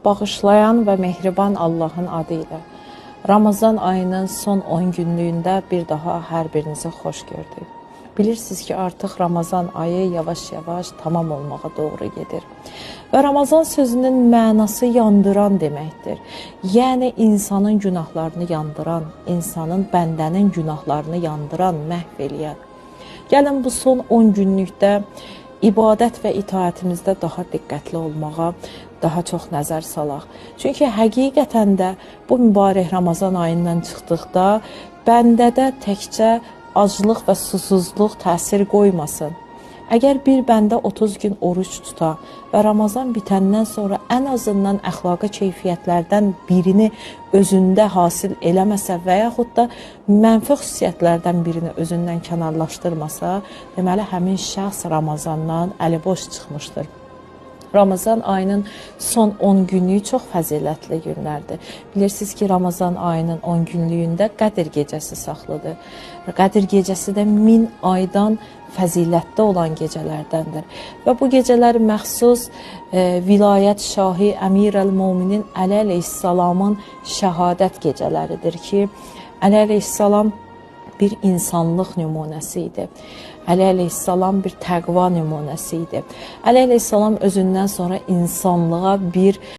Bağışlayan və mehriban Allahın adı ilə. Ramazan ayının son 10 günlüyündə bir daha hər birinizi xoş gördük. Bilirsiniz ki, artıq Ramazan ayı yavaş-yavaş tamam olmağa doğru gedir. Və Ramazan sözünün mənası yandıran deməkdir. Yəni insanın günahlarını yandıran, insanın, bəndənin günahlarını yandıran, məhv eləyən. Gəlin bu son 10 günlükdə ibadət və itaətimizdə daha diqqətli olmağa, daha çox nəzər salaq. Çünki həqiqətən də bu mübarək Ramazan ayından çıxdıqda bəndədə təkcə aclıq və susuzluq təsir qoymasın. Əgər bir bəndə 30 gün oruc tuta və Ramazan bitəndən sonra ən azından əxlaqi keyfiyyətlərdən birini özündə hasil eləməsə və yaxud da mənfi xüsusiyyətlərdən birini özündən kənarlaşdırmasa, deməli həmin şəxs Ramazandan əliboş çıxmışdır. Ramazan ayının son 10 günlüyü çox fəzilətli günlərdir. Bilirsiniz ki, Ramazan ayının 10 günlüyündə Qədir gecəsi saxlıdır. Qədir gecəsi də 1000 aydan fəzilətli olan gecələrdəndir. Və bu gecələr məxsus vilayət şahi Əmir əl-Möminin Əli əleyhissalamın şəhadət gecələridir ki, Əli əleyhissalam bir insanlıq nümunəsi idi. Əli əleyhissalam bir təqva nümunəsi idi. Əli əleyhissalam özündən sonra insanlığa bir